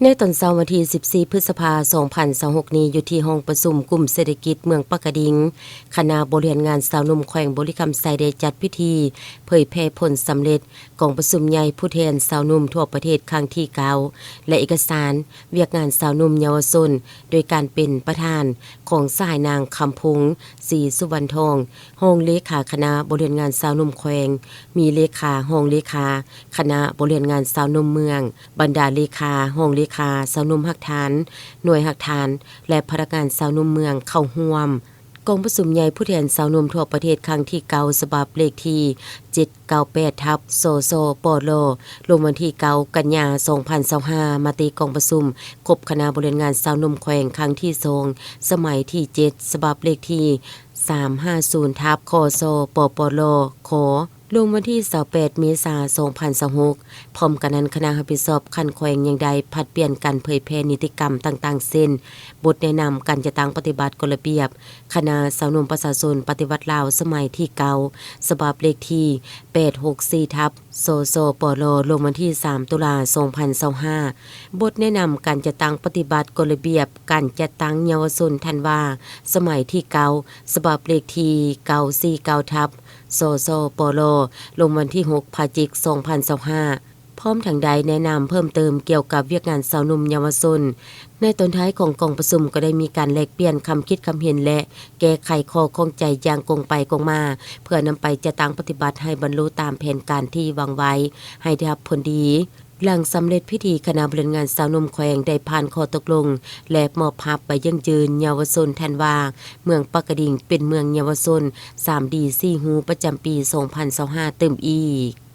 ໃນຕອນເຊົ້າວັນທີສິບສີ່ ພຶດສະພາ ສອງພັນຊາວຫົກນີ້ ຢູ່ທີ່ຫ້ອງປະຊຸມກຸ່ມເສດຖະກິດເມືອງປາກກະດິງ, ຄະນະບໍລິຫານງານຊາວໜຸ່ມແຂວງບໍລິຄຳໄຊ ໄດ້ຈັດພິທີເຜີຍແຜ່ຜົນສຳເລັດກອງປະຊຸມໃຫຍ່ຜູ້ແທນຊາວໜຸ່ມທົ່ວປະເທດຄັ້ງທີເກົ້າ ແລະ ເອກະສານວຽກງານຊາວໜຸ່ມເຍົາວະຊົນ ໂດຍການເປັນປະທານຂອງສະຫາຍນາງ ຄຳພົງ ສີສຸວັນທອງ, ຮອງເລຂາຄະນະບໍລິຫານງານຊາວໜຸ່ມແຂວງ, ມີເລຂາ, ຮອງເລຂາຄະນະບໍລິຫານງານຊາວໜຸ່ມເມືອງ, ບັນດາເລຂາ, ຮອງເລຂາ, ຊາວໜຸ່ມຮາກຖານ, ໜ່ວຍຮາກຖານ ແລະ ພະນັກງານຊາວໜຸ່ມເມືອງເຂົ້າຮ່ວມ. ກອງປະຊຸມໃຫຍ່ຜູ້ແທນຊາວໜຸ່ມທົ່ວປະເທດຄັ້ງທີເກົ້າ ສະບັບເລກທີເຈັດເກົ້າແປດ ທັບ ສສປລ ລົງວັນທີເກົ້າ ກັນຍາ ສອງພັນຊາວຫ້າ ມະຕິກອງປະຊຸມຄົບຄະນະບໍລິຫານງານຊາວໜຸ່ມແຂວງຄັ້ງທີສອງ ສະໄໝທີເຈັດ ສະບັບເລກທີສາມຫ້າສູນ ທັບ ຄສປປລ ຂ ລົງວັນທີຊາວແປດ ເມສາ ສອງພັນຊາວຫົກ. ພ້ອມກັນນັ້ນ, ຄະນະຮັບຜິດຊອບຂັ້ນແຂວງຍັງໄດ້ຜັດປ່ຽນກັນເຜີຍແຜ່ນິຕິກຳຕ່າງໆ ເຊັ່ນ ບົດແນະນຳການຈັດຕັ້ງປະຕິບັດກົດລະບຽບຄະນະຊາວໜຸ່ມປະຊາຊົນປະຕິວັດລາວສະໄໝທີເກົ້າ ສະບັບເລກທີແປດຫົກສີ່ ທັບ ສສປລ ລົງວັນທີສາມ ຕຸລາ ສອງພັນຊາວຫ້າ, ບົດແນະນຳການຈັດຕັ້ງປະຕິບັດກົດລະບຽບການຈັດຕັ້ງເຍົາວະຊົນທັນວາ ສະໄໝທີເກົ້າ ສະບັບເລກທີເກົ້າສີ່ເກົ້າ ທັບ ສສປລ ລົງວັນທີຫົກ ພະຈິກ ສອງພັນຊາວຫ້າ. ພ້ອມທັງໄດ້ແນະນຳເພີ່ມເຕີມກ່ຽວກັບວຽກງານຊາວໜຸ່ມເຍົາວະຊົນ. ໃນຕອນທ້າຍຂອງກອງປະຊຸມກໍໄດ້ມີການແລກປ່ຽນຄຳຄິດຄຳເຫັນ ແລະ ແກ້ໄຂຂໍ້ຂ້ອງໃຈຢ່າງກົງໄປກົງມາ ເພື່ອນຳໄປຈັດຕັ້ງປະຕິບັດໃຫ້ບັນລຸຕາມແຜນການທີ່ວາງໄວ້ ໃຫ້ໄດ້ຮັບຜົນດີ. ຫຼັງສຳເລັດພິທີ, ຄະນະບໍລິຫານງານຊາວໜຸ່ມແຂວງໄດ້ຜ່ານຂໍ້ຕົກລົງ ແລະ ມອບພາບໃບຢັ້ງຢືນເຍົາວະຊົນທັນວາເມືອງປາກກະດິງ ເປັນເມືອງເຍົາວະຊົນສາມດີ ສີ່ຮູ ປະຈຳປີສອງພັນຊາວຫ້າ ຕື່ມອີກ.